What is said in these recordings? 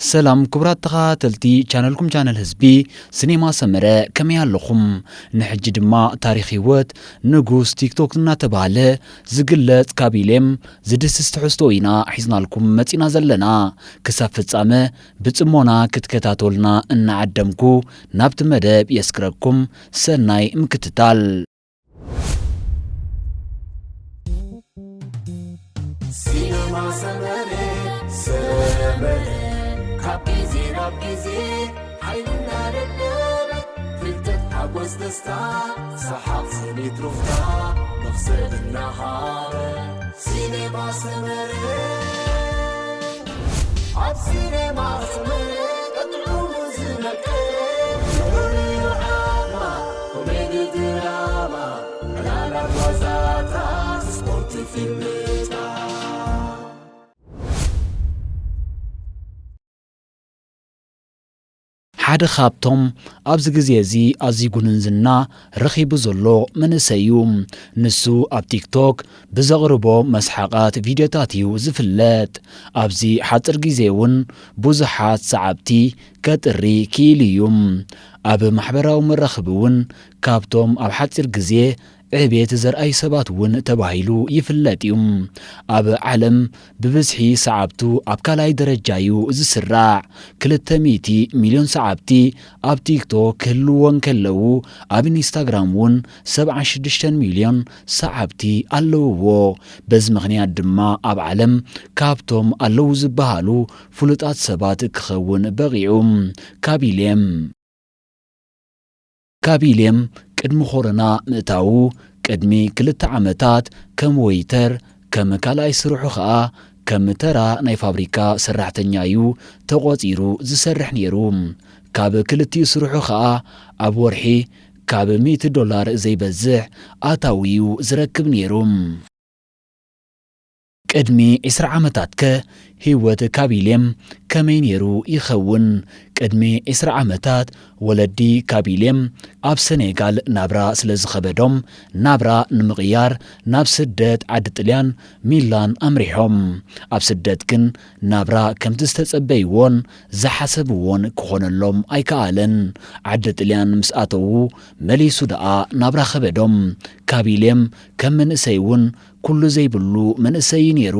ሰላም ክቡራት ተኸታተልቲ ቻነልኩም ቻነል ህዝቢ ሲኔማ ሰመረ፣ ከመይ ኣለኹም? ንሕጂ ድማ ታሪኽ ህይወት ንጉስ ቲክቶክ እናተባህለ ዝግለጽ ካቢሌም ዝድስስ ትሕዝቶ ኢና ሒዝናልኩም መጺና ዘለና። ክሳብ ፍጻመ ብጽሞና ክትከታተሉና እናዓደምኩ ናብቲ መደብ የስግረኩም። ሰናይ ምክትታል። ሲነማ ሰመረ ሰመረ ካብ ግዜ ናብ ግዜ ሓይሊ እናደለበ ፍልጠት ሓጎስ ደስታ ሰሓቕ ስኒት ሩፍታ መኽሰብ እናሃበ ሲነማ ሰመረ ኣብ ሲነማ ሰመረ ጥዑሙ ዝመቀ ኮሜዲ ድራማ ዕላላት ዋዛታት ስፖርት ፊልምታት ሓደ ካብቶም ኣብዚ ግዜ እዚ ኣዝዩ ግኑን ዝና ረኺቡ ዘሎ መንእሰይ እዩ። ንሱ ኣብ ቲክቶክ ብዘቕርቦ መስሓቓት ቪድዮታት እዩ ዝፍለጥ። ኣብዚ ሓፂር ግዜ እውን ብዙሓት ሰዓብቲ ከጥሪ ክኢሉ እዩ። ኣብ ማሕበራዊ መራኸቢ እውን ካብቶም ኣብ ሓፂር ግዜ ዕቤት ዘርኣዩ ሰባት እውን ተባሂሉ ይፍለጥ እዩ። ኣብ ዓለም ብብዝሒ ሰዓብቱ ኣብ ካልኣይ ደረጃ እዩ ዝስራዕ። ክልተ ሚእቲ ሚልዮን ሰዓብቲ ኣብ ቲክቶክ ክህልውዎ እንከለዉ ኣብ ኢንስታግራም እውን ሰብዓን ሽዱሽተን ሚልዮን ሰዓብቲ ኣለውዎ። በዚ ምኽንያት ድማ ኣብ ዓለም ካብቶም ኣለዉ ዝበሃሉ ፍሉጣት ሰባት ክኸውን በቒዑ። ካቢሌም ካቢሌም ቅድሚ ኮሮና ምእታዉ ቅድሚ ክልተ ዓመታት ከም ወይተር፣ ከም ካልኣይ ስርሑ ኸኣ ከም ተራ ናይ ፋብሪካ ሰራሕተኛ እዩ ተቖጺሩ ዝሰርሕ ነይሩ። ካብ ክልቲኡ ስርሑ ኸኣ ኣብ ወርሒ ካብ ሚእቲ ዶላር ዘይበዝሕ ኣታዊ እዩ ዝረክብ ነይሩ። ቅድሚ ዕስራ ዓመታትከ ህይወት ካቢሌም ከመይ ነይሩ ይኸውን? ቅድሚ ዕስራ ዓመታት ወለዲ ካቢሌም ኣብ ሰኔጋል ናብራ ስለ ዝኸበዶም ናብራ ንምቕያር ናብ ስደት ዓዲ ጥልያን ሚላን ኣምሪሖም። ኣብ ስደት ግን ናብራ ከምቲ ዝተጸበይዎን ዝሓሰብዎን ክኾነሎም ኣይከኣለን። ዓዲ ጥልያን ምስ ኣተዉ መሊሱ ደኣ ናብራ ከበዶም። ካቢሌም ከም መንእሰይ እውን ኩሉ ዘይብሉ መንእሰይ እዩ ነይሩ።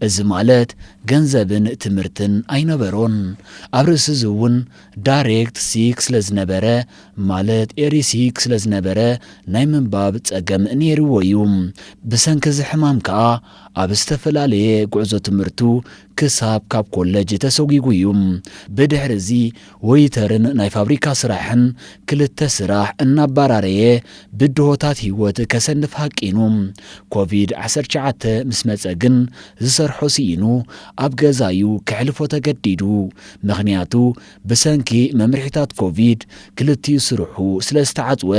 እዚ ማለት ገንዘብን ትምህርትን ኣይነበሮን። ኣብ ርእሲ እዚ እውን ዳይሬክት ሲክ ስለ ዝነበረ ማለት ኤሪሲክ ስለ ዝነበረ ናይ ምንባብ ጸገም ነይርዎ እዩ። ብሰንኪ እዚ ሕማም ከኣ ኣብ ዝተፈላለየ ጉዕዞ ትምህርቱ ክሳብ ካብ ኮለጅ ተሰጒጉ እዩ። ብድሕሪ እዚ ወይተርን ናይ ፋብሪካ ስራሕን ክልተ ስራሕ እናባራረየ ብድሆታት ህይወት ከሰንፍ ሃቂኑ። ኮቪድ ዓሰርተ ትሽዓተ ምስ መጸ ግን ዝሰርሖ ስኢኑ ኣብ ገዛዩ ከሕልፎ ተገዲዱ። ምኽንያቱ ብሰንኪ መምርሒታት ኮቪድ ክልቲኡ ስርሑ ስለ ዝተዓጽወ።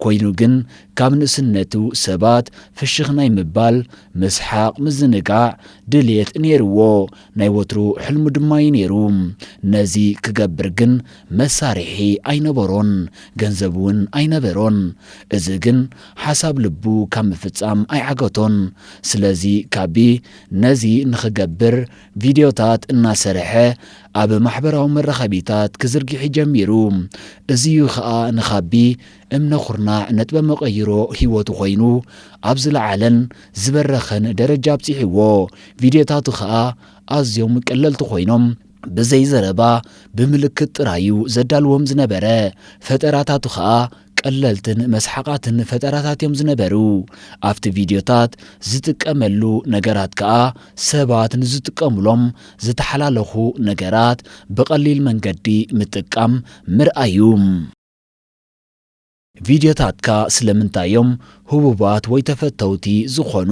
ኮይኑ ግን ካብ ንእስነቱ ሰባት ፍሽኽ ናይ ምባል፣ ምስሓቕ፣ ምዝንጋዕ ድልየት ነይርዎ። ናይ ወትሩ ሕልሙ ድማ እዩ ነይሩ። ነዚ ክገብር ግን መሳርሒ ኣይነበሮን፣ ገንዘብ እውን ኣይነበሮን። እዚ ግን ሓሳብ ልቡ ካብ ምፍጻም ኣይዓገቶን። ስለዚ ካቢ ነዚ ንኽገብር ቪድዮታት እናሰርሐ ኣብ ማሕበራዊ መራኸቢታት ክዝርግሒ ጀሚሩ። እዚዩ ኸኣ ንኻቢ እምነ ኩርናዕ ነጥበ መቐይሮ ህይወቱ ኮይኑ ኣብ ዝለዓለን ዝበረኸን ደረጃ ኣብጺሕዎ። ቪድዮታቱ ኸኣ ኣዝዮም ቀለልቲ ኮይኖም ብዘይ ዘረባ ብምልክት ጥራዩ ዘዳልዎም ዝነበረ። ፈጠራታቱ ኸኣ ቀለልትን መስሓቓትን ፈጠራታት እዮም ዝነበሩ። ኣብቲ ቪድዮታት ዝጥቀመሉ ነገራት ከኣ ሰባት ንዝጥቀሙሎም ዝተሓላለኹ ነገራት ብቐሊል መንገዲ ምጥቃም ምርኣዩ። ቪድዮታትካ ስለምንታይ እዮም ህቡባት ወይ ተፈተውቲ ዝኾኑ?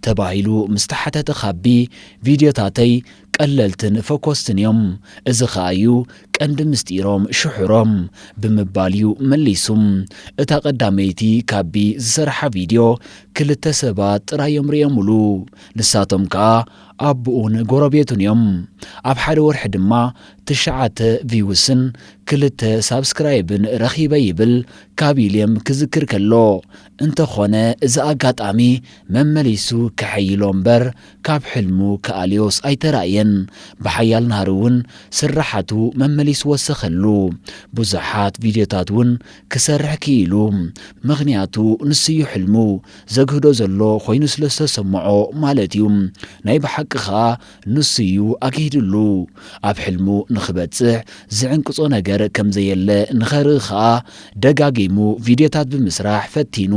ተባሂሉ ምስ ተሓተተ ካቢ ቪድዮታተይ ቀለልትን ፈኮስትን እዮም። እዚ ኸኣ እዩ ቀንዲ ምስጢሮም ሽሑሮም ብምባል እዩ መሊሱ። እታ ቀዳመይቲ ካቢ ዝሰርሓ ቪድዮ ክልተ ሰባት ጥራይ እዮም ርእዮምሉ። ንሳቶም ከኣ ኣቦኡን ጎረቤቱን እዮም። ኣብ ሓደ ወርሒ ድማ ትሽዓተ ቪውስን ክልተ ሳብስክራይብን ረኺበ ይብል ካቢሌም ክዝክር ከሎ። እንተኾነ እዚ ኣጋጣሚ መመሊሱ ከሐይሎ እምበር ካብ ሕልሙ ክኣልዮስ ኣይተራእየን። ብሓያል ናህሪ እውን ስራሓቱ መመሊሱ ወሰኸሉ። ብዙሓት ቪድዮታት እውን ክሰርሕ ክኢሉ። ምኽንያቱ ንሱ እዩ ሕልሙ፣ ዘግህዶ ዘሎ ኮይኑ ስለ ዝተሰምዖ ማለት እዩ። ናይ ብሓቂ ኸኣ ንሱ እዩ ኣግሂድሉ። ኣብ ሕልሙ ንኽበጽሕ ዝዕንቅጾ ነገር ከም ዘየለ ንኸርኢ ኸኣ ደጋጊሙ ቪድዮታት ብምስራሕ ፈቲኑ።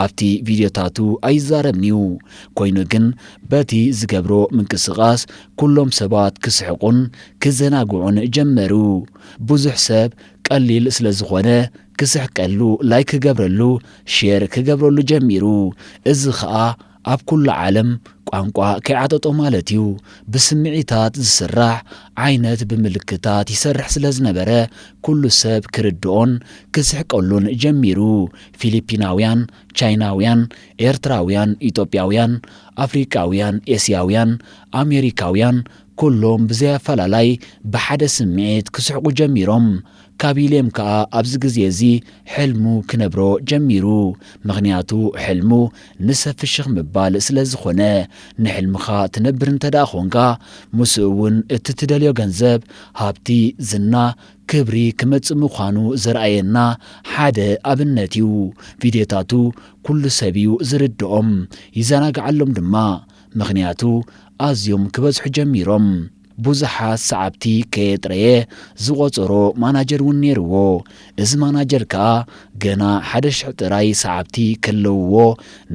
ኣብቲ ቪድዮታቱ ኣይዛረብን'ዩ። ኮይኑ ግን በቲ ዝገብሮ ምንቅስቓስ ኩሎም ሰባት ክስሕቁን ክዘናግዑን ጀመሩ። ብዙሕ ሰብ ቀሊል ስለ ዝኾነ ክስሕቀሉ፣ ላይክ ክገብረሉ፣ ሼር ክገብረሉ ጀሚሩ። እዚ ኸኣ ኣብ ኩሉ ዓለም ቋንቋ ከይዓጠጦ ማለት እዩ። ብስምዒታት ዝስራሕ ዓይነት ብምልክታት ይሰርሕ ስለ ዝነበረ ኩሉ ሰብ ክርድኦን ክስሕቀሉን ጀሚሩ። ፊሊፒናውያን፣ ቻይናውያን፣ ኤርትራውያን፣ ኢትዮጵያውያን፣ ኣፍሪቃውያን፣ ኤስያውያን፣ ኣሜሪካውያን ኩሎም ብዘይ ኣፈላላይ ብሓደ ስምዒት ክስሕቁ ጀሚሮም። ካቢሌም ከኣ ኣብዚ ግዜ እዚ ሕልሙ ክነብሮ ጀሚሩ። ምኽንያቱ ሕልሙ ንሰብ ፍሽኽ ምባል ስለ ዝኾነ። ንሕልምኻ ትነብር እንተ ደኣ ኾንካ፣ ምስኡ እውን እቲ ትደልዮ ገንዘብ፣ ሃብቲ፣ ዝና፣ ክብሪ ክመጽእ ምዃኑ ዘርኣየና ሓደ ኣብነት እዩ። ቪድዮታቱ ኩሉ ሰብ እዩ ዝርድኦም፣ ይዘናግዓሎም ድማ። ምኽንያቱ ኣዝዮም ክበዝሑ ጀሚሮም። ብዙሓት ሰዓብቲ ከየጥረየ ዝቖጸሮ ማናጀር እውን ነይርዎ። እዚ ማናጀር ከኣ ገና ሓደ ሽሕ ጥራይ ሰዓብቲ ከለውዎ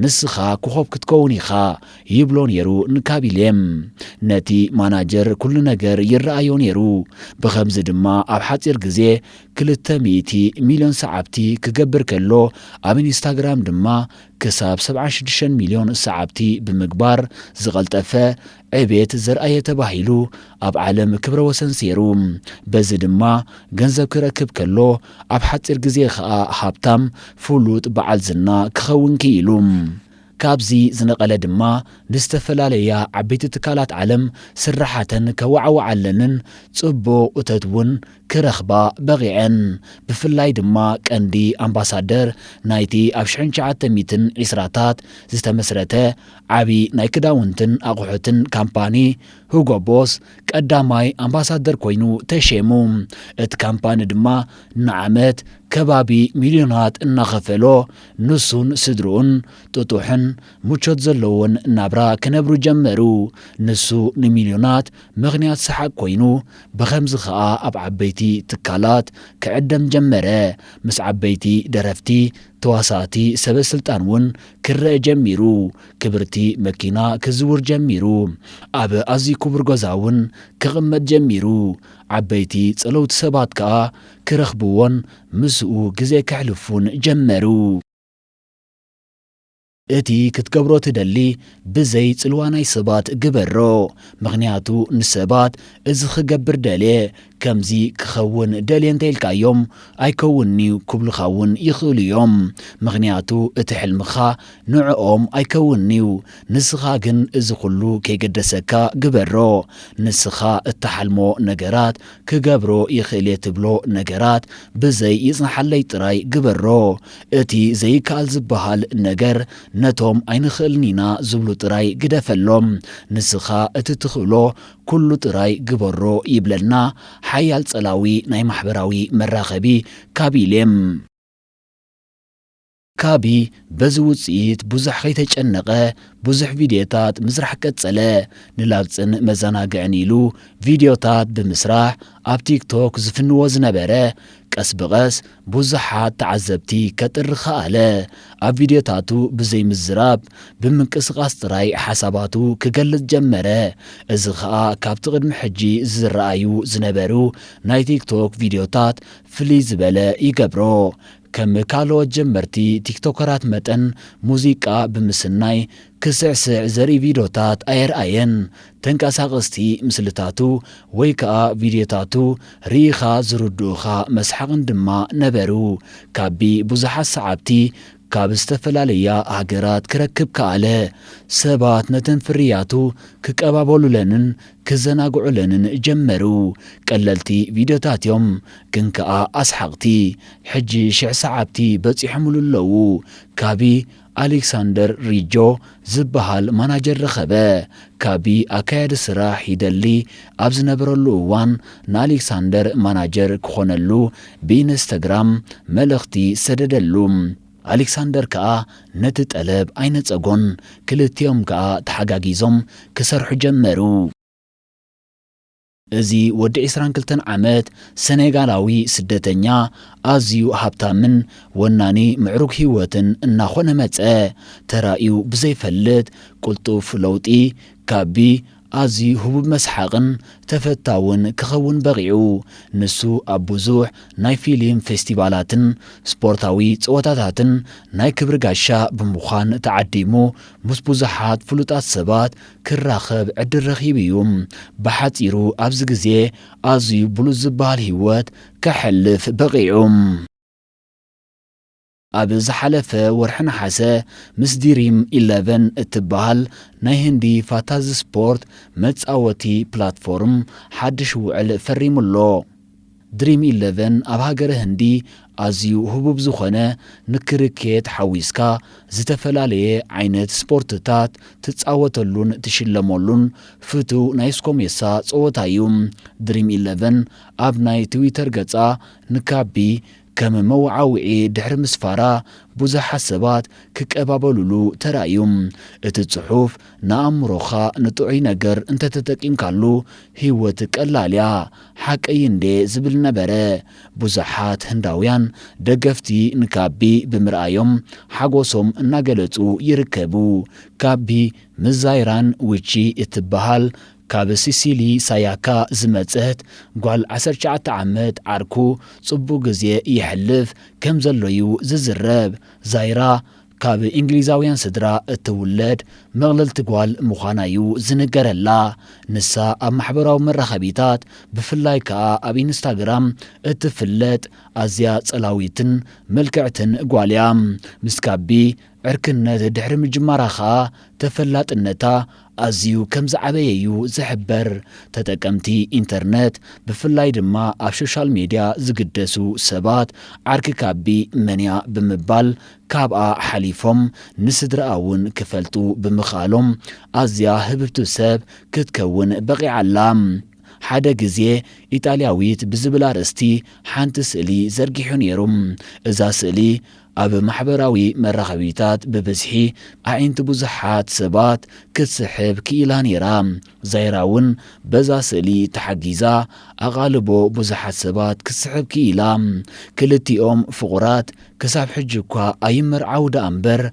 ንስኻ ኮኾብ ክትከውን ኢኻ ይብሎ ነይሩ ንካቢሌም። ነቲ ማናጀር ኩሉ ነገር ይረኣዮ ነይሩ። ብኸምዚ ድማ ኣብ ሓጺር ግዜ ክልተ ሚእቲ ሚልዮን ሰዓብቲ ክገብር ከሎ ኣብ ኢንስታግራም ድማ ክሳብ ሰብዓን ሽዱሽተን ሚልዮን ሰዓብቲ ብምግባር ዝቐልጠፈ ዕቤት ዘርኣየ ተባሂሉ ኣብ ዓለም ክብረ ወሰን ሰይሩ። በዚ ድማ ገንዘብ ክረክብ ከሎ ኣብ ሓጺር ግዜ ኸኣ ሃብታም፣ ፍሉጥ፣ በዓል ዝና ክኸውን ክኢሉ። ካብዚ ዝነቐለ ድማ ንዝተፈላለያ ዓበይቲ ትካላት ዓለም ስራሓተን ከወዓውዓለንን ጽቡቕ እቶት እውን ክረኽባ በቒዐን። ብፍላይ ድማ ቀንዲ ኣምባሳደር ናይቲ ኣብ ሽሕን ትሽዓተ ሚእትን ዕስራታት ዝተመስረተ ዓቢ ናይ ክዳውንትን ኣቑሑትን ካምፓኒ ሁጎ ቦስ ቀዳማይ ኣምባሳደር ኮይኑ ተሼሙ። እቲ ካምፓኒ ድማ ንዓመት ከባቢ ሚልዮናት እናኸፈሎ ንሱን ስድርኡን ጥጡሕን ምቾት ዘለዎን ናብራ ክነብሩ ጀመሩ። ንሱ ንሚልዮናት ምኽንያት ሰሓቕ ኮይኑ፣ ብኸምዚ ኸኣ ኣብ ዓበይቲ ትካላት ክዕደም ጀመረ። ምስ ዓበይቲ ደረፍቲ፣ ተዋሳእቲ፣ ሰበ ስልጣን እውን ክረአ ጀሚሩ። ክብርቲ መኪና ክዝውር ጀሚሩ። ኣብ ኣዝዩ ክቡር ገዛ እውን ክቕመጥ ጀሚሩ። ዓበይቲ ጸለውቲ ሰባት ከኣ ክረኽብዎን ምስኡ ግዜ ከሕልፉን ጀመሩ። እቲ ክትገብሮ ትደሊ ብዘይ ጽልዋ ናይ ሰባት ግበሮ። ምኽንያቱ ንሰባት እዚ ክገብር ደልየ፣ ከምዚ ክኸውን ደልየ እንተ ኢልካዮም፣ ኣይከውንን'ዩ ክብሉኻ እውን ይኽእሉ እዮም። ምኽንያቱ እቲ ሕልምኻ ንዕኦም ኣይከውንን'ዩ። ንስኻ ግን እዚ ኩሉ ከይገደሰካ ግበሮ። ንስኻ እትሓልሞ ነገራት ክገብሮ ይኽእል እየ ትብሎ ነገራት ብዘይ ይጽንሓለይ ጥራይ ግበሮ። እቲ ዘይከኣል ዝበሃል ነገር ነቶም ኣይንኽእልን ኢና ዝብሉ ጥራይ ግደፈሎም። ንስኻ እቲ ትኽእሎ ኩሉ ጥራይ ግበሮ ይብለና ሓያል ጸላዊ ናይ ማሕበራዊ መራኸቢ ካቢሌም። ካቢ በዚ ውጽኢት ብዙሕ ከይተጨነቐ፣ ብዙሕ ቪድዮታት ምስራሕ ቀጸለ። ንላግጽን መዘናግዕን ኢሉ ቪድዮታት ብምስራሕ ኣብ ቲክቶክ ዝፍንዎ ዝነበረ፣ ቀስ ብቐስ ብዙሓት ተዓዘብቲ ከጥሪ ከኣለ። ኣብ ቪድዮታቱ ብዘይ ምዝራብ፣ ብምንቅስቓስ ጥራይ ሓሳባቱ ክገልጽ ጀመረ። እዚ ኸኣ ካብቲ ቅድሚ ሕጂ ዝረኣዩ ዝነበሩ ናይ ቲክቶክ ቪድዮታት ፍልይ ዝበለ ይገብሮ። ከም ካልኦት ጀመርቲ ቲክቶከራት መጠን ሙዚቃ ብምስናይ ክስዕስዕ ዘርኢ ቪድዮታት ኣየርኣየን። ተንቀሳቐስቲ ምስልታቱ ወይ ከኣ ቪድዮታቱ ርኢኻ ዝርድኡኻ መስሓቕን ድማ ነበሩ። ካቢ ብዙሓት ሰዓብቲ ካብ ዝተፈላለያ ሃገራት ክረክብ ከኣለ። ሰባት ነተን ፍርያቱ ክቀባበሉለንን ክዘናግዑለንን ጀመሩ። ቀለልቲ ቪድዮታት እዮም፣ ግን ከኣ ኣስሓቕቲ። ሕጂ ሽሕ ሰዓብቲ በጺሖምሉ ኣለዉ። ካቢ ኣሌክሳንደር ሪጆ ዝበሃል ማናጀር ረኸበ። ካቢ ኣካያዲ ስራሕ ይደሊ ኣብ ዝነበረሉ እዋን፣ ንኣሌክሳንደር ማናጀር ክኾነሉ ብኢንስተግራም መልእኽቲ ሰደደሉ። ኣሌክሳንደር ከኣ ነቲ ጠለብ ኣይነጸጎን። ክልቲኦም ከኣ ተሓጋጊዞም ክሰርሑ ጀመሩ። እዚ ወዲ ዕስራን ክልተን ዓመት ሰኔጋላዊ ስደተኛ፣ ኣዝዩ ሃብታምን ወናኒ ምዕሩግ ህይወትን እናኾነ መጸ። ተራእዩ ብዘይፈልጥ ቅልጡፍ ለውጢ፣ ካቢ ኣዝዩ ህቡብ መስሓቕን ተፈታውን ክኸውን በቒዑ። ንሱ ኣብ ብዙሕ ናይ ፊልም ፌስቲቫላትን ስፖርታዊ ጸወታታትን ናይ ክብሪ ጋሻ ብምዃን ተዓዲሙ፣ ምስ ብዙሓት ፍሉጣት ሰባት ክራኸብ ዕድል ረኺቡ እዩ። ብሓጺሩ ኣብዚ ግዜ ኣዝዩ ብሉጽ ዝበሃል ህይወት ከሕልፍ በቒዑ። ኣብ ዝሓለፈ ወርሒ ነሓሰ ምስ ድሪም ኢለቨን እትበሃል ናይ ህንዲ ፋንታዚ ስፖርት መጻወቲ ፕላትፎርም ሓድሽ ውዕል ፈሪሙ ኣሎ። ድሪም ኢለቨን ኣብ ሃገረ ህንዲ ኣዝዩ ህቡብ ዝኾነ፣ ንክሪኬት ሓዊስካ ዝተፈላለየ ዓይነት ስፖርትታት ትጻወተሉን ትሽለመሉን ፍቱው ናይ ስኮሜሳ ጸወታ እዩ። ድሪም ኢለቨን ኣብ ናይ ትዊተር ገጻ ንካቢ ከም መወዓውዒ ድሕሪ ምስፋራ፣ ብዙሓት ሰባት ክቀባበሉሉ ተራእዩ። እቲ ጽሑፍ ንኣእምሮኻ ንጥዑይ ነገር እንተተጠቂምካሉ፣ ህይወት ቀላል እያ። ሓቀይ እንዴ ዝብል ነበረ። ብዙሓት ህንዳውያን ደገፍቲ ንካቢ ብምርኣዮም ሓጎሶም እናገለጹ ይርከቡ። ካቢ ምስ ዛይራን ዊቺ እትበሃል ካብ ሲሲሊ ሳያካ ዝመጸት ጓል ዓሰርተ ትሽዓተ ዓመት ዓርኩ ጽቡቕ ግዜ የሕልፍ ከም ዘሎ'ዩ ዝዝረብ። ዛይራ ካብ እንግሊዛውያን ስድራ እትውለድ መቕለልቲ ጓል ምዃና'ዩ ዝንገረላ። ንሳ ኣብ ማሕበራዊ መራኸቢታት፣ ብፍላይ ከኣ ኣብ ኢንስታግራም እትፍለጥ ኣዝያ ጸላዊትን ምልክዕትን ጓል እያ። ምስ ካቢ ዕርክነት ድሕሪ ምጅማራ ኸኣ፣ ተፈላጥነታ ኣዝዩ ከም ዝዓበየ'ዩ ዝሕበር። ተጠቀምቲ ኢንተርነት፣ ብፍላይ ድማ ኣብ ሶሻል ሜድያ ዝግደሱ ሰባት፣ ዓርኪ ካቢ መን'ያ ብምባል ካብኣ ሓሊፎም ንስድራኣ እውን ክፈልጡ ብምኽኣሎም፣ ኣዝያ ህብብቲ ሰብ ክትከውን በቒዓ ኣላ። ሓደ ግዜ ኢጣልያዊት ብዝብል ኣርእስቲ ሓንቲ ስእሊ ዘርጊሑ ነይሩ። እዛ ስእሊ ኣብ ማሕበራዊ መራኸቢታት ብብዝሒ ኣዒንቲ ብዙሓት ሰባት ክትስሕብ ክኢላ ነይራ። ዛይራ እውን በዛ ስእሊ ተሓጊዛ ኣቓልቦ ብዙሓት ሰባት ክትስሕብ ክኢላ። ክልቲኦም ፍቑራት ክሳብ ሕጂ እኳ ኣይመርዓዉ ደኣ እምበር፣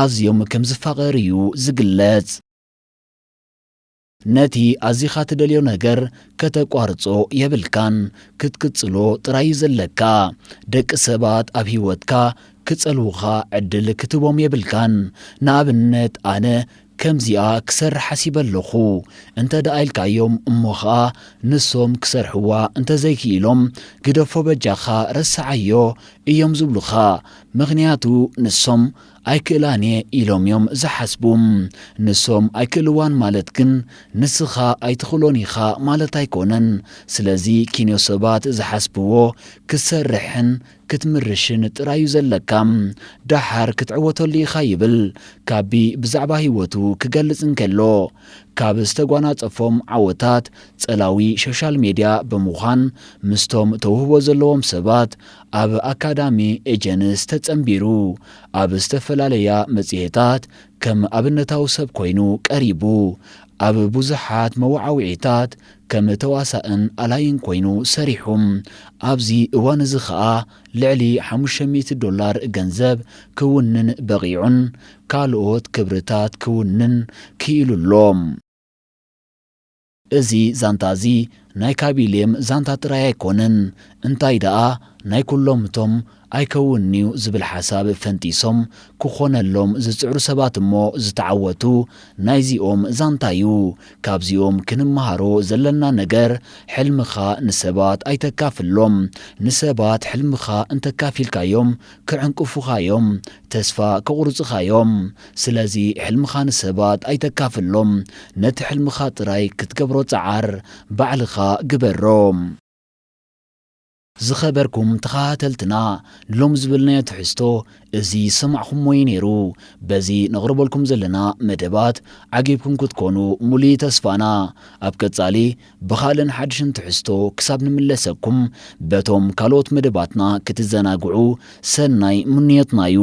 ኣዝዮም ከም ዝፋቐሩ እዩ ዝግለጽ። ነቲ ኣዚኻ ትደልዮ ነገር ከተቋርጾ የብልካን፣ ክትቅጽሎ ጥራይ እዩ ዘለካ። ደቂ ሰባት ኣብ ህይወትካ ክጸልዉኻ ዕድል ክትህቦም የብልካን። ንኣብነት፣ ኣነ ከምዚኣ ክሰርሕ ሓሲበ ኣለኹ እንተ ደኣ ኢልካዮም፣ እሞ ኸኣ ንሶም ክሰርሕዋ እንተ ዘይክኢሎም፣ ግደፎ በጃኻ ረስዓዮ እዮም ዝብሉኻ። ምኽንያቱ ንሶም ኣይክእላን እየ ኢሎም እዮም ዝሓስቡ። ንሶም ኣይክእልዋን ማለት ግን ንስኻ ኣይትኽእሎን ኢኻ ማለት ኣይኮነን። ስለዚ ኪንዮ ሰባት ዝሓስብዎ ክትሰርሕን ክትምርሽን ጥራይ እዩ ዘለካ። ደሓር ክትዕወተሉ ኢኻ ይብል ካቢ ብዛዕባ ህይወቱ ክገልጽ እንከሎ። ካብ ዝተጓናጸፎም ዓወታት ጸላዊ ሶሻል ሜድያ ብምዃን ምስቶም ተውህቦ ዘለዎም ሰባት ኣብ ኣካዳሚ ኤጀንስ ተጸንቢሩ። ኣብ ዝተፈላለያ መጽሔታት ከም ኣብነታዊ ሰብ ኮይኑ ቀሪቡ። ኣብ ብዙሓት መወዓውዒታት ከም ተዋሳእን ኣላይን ኮይኑ ሰሪሑ። ኣብዚ እዋን እዚ ኸኣ ልዕሊ ሓሙሽተ ሚእቲ ዶላር ገንዘብ ክውንን በቒዑን ካልኦት ክብርታት ክውንን ክኢሉ ኣሎ። እዚ ዛንታ እዚ ናይ ካቢሌም ዛንታ ጥራይ ኣይኮነን፣ እንታይ ደኣ ናይ ኩሎም እቶም ኣይከውንን'ዩ ዝብል ሓሳብ ፈንጢሶም ክኾነሎም ዝጽዕሩ ሰባት እሞ ዝተዓወቱ ናይዚኦም ዛንታ'ዩ። ካብዚኦም ክንመሃሮ ዘለና ነገር፣ ሕልምኻ ንሰባት ኣይተካፍሎም። ንሰባት ሕልምኻ እንተካፊልካዮም ክዕንቅፉኻ'ዮም፣ ተስፋ ከቑርጹኻ'ዮም። ስለዚ ሕልምኻ ንሰባት ኣይተካፍሎም። ነቲ ሕልምኻ ጥራይ ክትገብሮ ጸዓር፣ ባዕልኻ ግበሮ። ዝኸበርኩም ተኸታተልትና፣ ሎም ዝበልናዮ ትሕዝቶ እዚ ዝሰማዕኹምዎ እዩ ነይሩ። በዚ ነቕርበልኩም ዘለና መደባት ዓጊብኩም ክትኮኑ ሙሉእ ተስፋና። ኣብ ቀጻሊ ብኻልእን ሓድሽን ትሕዝቶ ክሳብ ንምለሰኩም፣ በቶም ካልኦት መደባትና ክትዘናግዑ ሰናይ ምንዮትና እዩ።